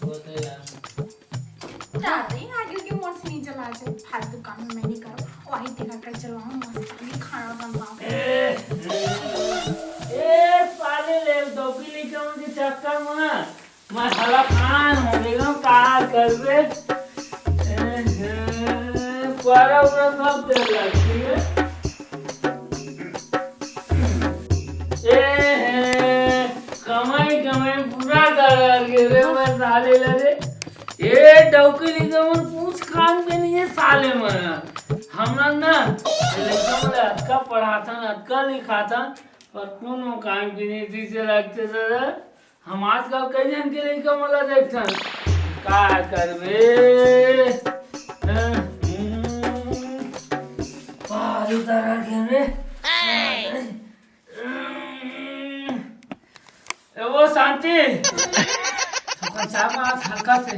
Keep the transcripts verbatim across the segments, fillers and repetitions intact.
वो तो यार। जा रही आगे के मोर से नहीं चला जे। फालतू काम मैं नहीं करो। वही देखा कर चलाऊं, मस्त भी खाना बनवाऊं। ए, ए, साले ले डौकी लेके आऊं के चक्कर में। मैं साला कान हो गया, का करबे? ए, ए, पारा उरा सब दे लगती है। ए हे, कमाई कमाई पूरा गड़बड़ गे रे, मैं साले ला रे। ए डौकी लइका मन पूछ कान के नहीं है साले मन। हमन ना, ए लइका मन अतका पढ़ाथन, अतका लिखाथन, पर कोनो काम के नहीं, जैसे लगते सर। हम आजकल कई झन के लइका मन ला देखथन, का करबे? हम्म, पारी तरह के रे। ए वो शांति, थोड़ा चाय बना हल्का से,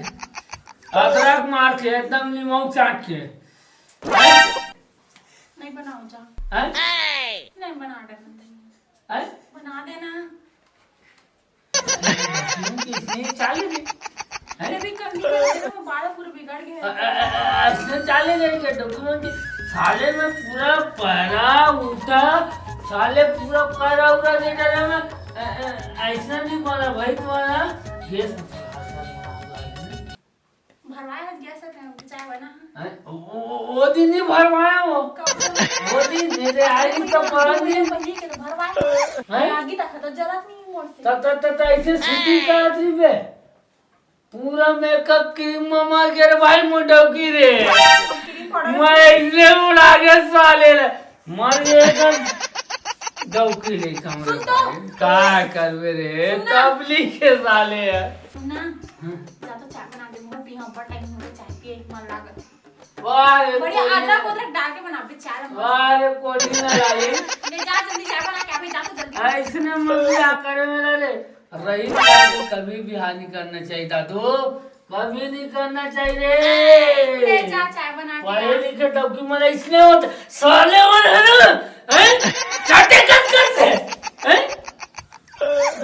अदरक मार के एकदम नींबू चाट के। नहीं बनाओ जा। हैं? नहीं बना देना। हैं? बना देना। डॉक्यूमेंट की इसने चाले नहीं। हैं? अरे भी कर दी, कर दी, वो बाल पूरे बिगड़ गए। अ, अ, अ, अ, इसने चाले नहीं के डॉक्यूमेंट की। साले में पूरा पैरा उठा, साले पूरा पैरा उठा दे डरा में। अ, अ, ऐसा नहीं बोला भाई तुम्हारा। ये सब भरवाए हस गैस के चाय बना। हैं? वो, वो, वो दिन नहीं भरवाया वो। कब? वो दिन मेरे आई तो परन दिन। पहले के तो भरवाए। हैं? आगे तक तो जलत नहीं मोर से। त, त, त, त ऐसे शूटिंग करत रही बे। पूरा मेकअप क्रीम ममा के रे भाई मोटौकी रे। Cream powder. मैं इसने उड़ा के साले रे। मर गए तो डौकी ले कमरे सुन तो। में। का करबे रे? सुन ना। तबली के साले है। सुन ना। हाँ। जा तो चाय बना दे, मुंह पी, हम पर टाइम हो गया, चाय पिए, मन लागत। वाह रे बढ़िया कोढ़िया। अदरक उदरक डाल के बनाबे चाय ला। वाह रे कोढ़िया ना लागे। ले जा जल्दी चाय बना के आबे, जा तो जल्दी। ऐसने मम्मी आ करे मेरा रे। रही बात तो कभी भी हानि करना चाहिए दादू, कभी नहीं करना चाहिए। ले जा चाय बना के पढ़े आ। लिखे डौकी मन इसने होते, साले मन है ना, हैं? चाटे कस करते, हैं?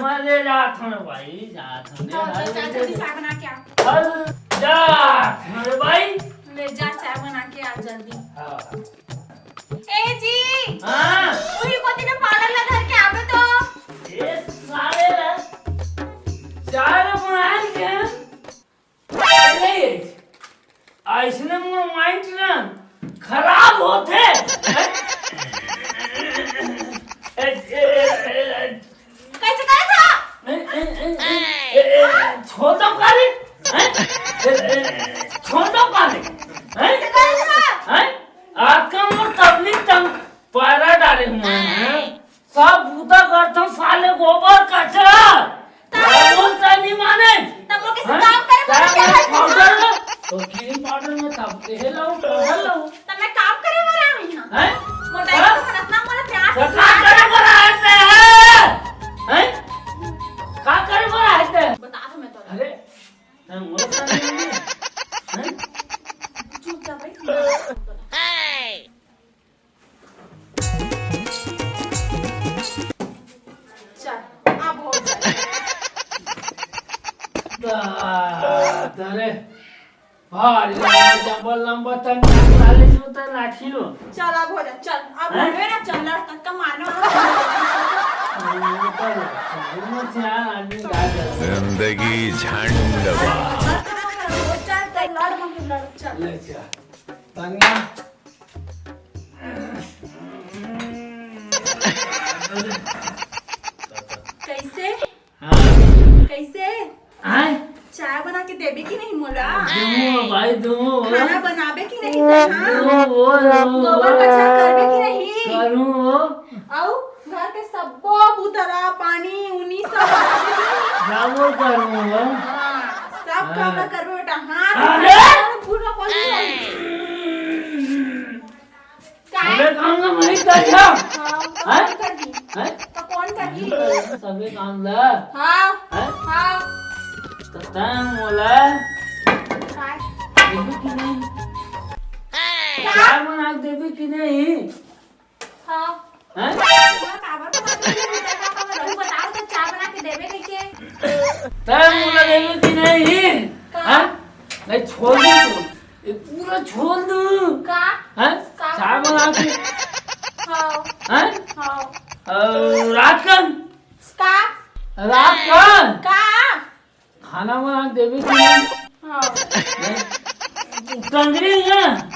मैं ले जात हूँ भाई, जात हूँ। हाँ, चल, चल, जल्दी चाय बना के आ। चल, जात हूँ भाई। ले जा, चाय बना के आ जल्दी। हाँ। ए जी। हाँ। उही कोती ने पार्लर ला धर के आबे तो। ए साले ला। चाय बनाए के। अरे, ऐसने मोर माइंड ना खराब होथे। ए, ए, ए, ए, ए, कैसे करे था? ए, ए, ए, ए, ए, ए, छोड़ दो काली। हैं? ए, ए, छोड़ दो काली। हैं? कैसे करे था? हैं? आज का मोर तबलीग तंग पैरा डारे हुए हैं। सब बूता करथन साले गोबर कचरा। तब बोलता नहीं माने। तब वो किसी हैं? काम करे तब बोला क्या मैं है? पाउडर लो। तो क्रीम पाउडर में तब के लाऊं, पाउडर लाऊं। तब मैं काम करे वाला हूँ यहाँ। हैं? मोटा हाँ? तो बनत ना, मोला प्यार तो से का करे वाला है ते? हैं? का करे वाला है ते? बता दो मैं तो। अरे, तै मोर का नहीं है? हैं? चुपचाप बैठ। चल, अब हो जाए। दा-, अरे, भारी लंबा, जबर लंबा तन चाल डाले जो तन लाठी लो। चल, अब हो जा, चल, अब हैं? लड़वे ना, चल, लड़, कक्का मारने वाला। अरे, वो तो लड़, वो तो यार आदमी डाल दे। जिंदगी झंड बा। चल, चल, लड़, मत लड़, चल। ले, चल। तनिया। कैसे? हाँ। कैसे? हाँ? चाय बना के देबे कि नहीं मोला? दूँ भाई, दूँ। खाना बनाबे कि नहीं तै, हाँ? दूँ, वो, वो, गोबर वो। कचरा करबे कि नहीं? करूँ वो। अउ घर के सबको बुतरा, पानी, उनी सब करबे कि नहीं? जाबो करूँ वो। हाँ, सब काम हाँ। ला करबे बेटा। हाँ, अरे! पूरा कोशिश करबे। काय? अबे काम ना वही कर जा। हाँ, तो हैं? कौन कर दी? हैं? तो कौन कर दी? सबे काम ला। हाँ, हैं? हाँ। तो तैं मोला काय? देबे कि नहीं? क्या? चाय बना के देबे कि नहीं? हाँ। हैं? तोला काबर बना के देबे? तू बता तो चाय बना के देबे कइसे? तैं मोला देबे कि नहीं? नहीं, छोड़ दे तू। ये पूरा छोड़ दू। का? हैं? का? चाय बना के। हाँ। हैं? हाँ। और रात का? का? रात का? का? खाना बना के देबे कि नहीं? हाँ। नहीं? टंगरी ना।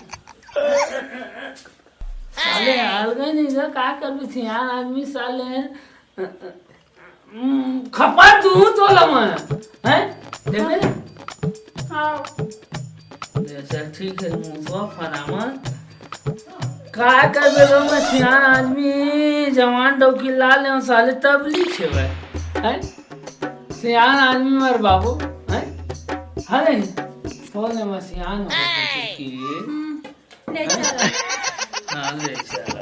साले अलगे नहीं जा, का करबे सियान आदमी साले। हम्म, खपा तू तो लमा, हैं? देबे? हाँ। अच्छा, ठीक है, मुसवा फरामा। का करबे लो, मैं सियान आदमी, जवान डौकी ला ले साले, तब लिखे भाई, हैं? सियान आदमी मर बाबू, हैं? अरे, फोन में सियान हो गए की। हम्म, ले चल। हाँ, ले चल।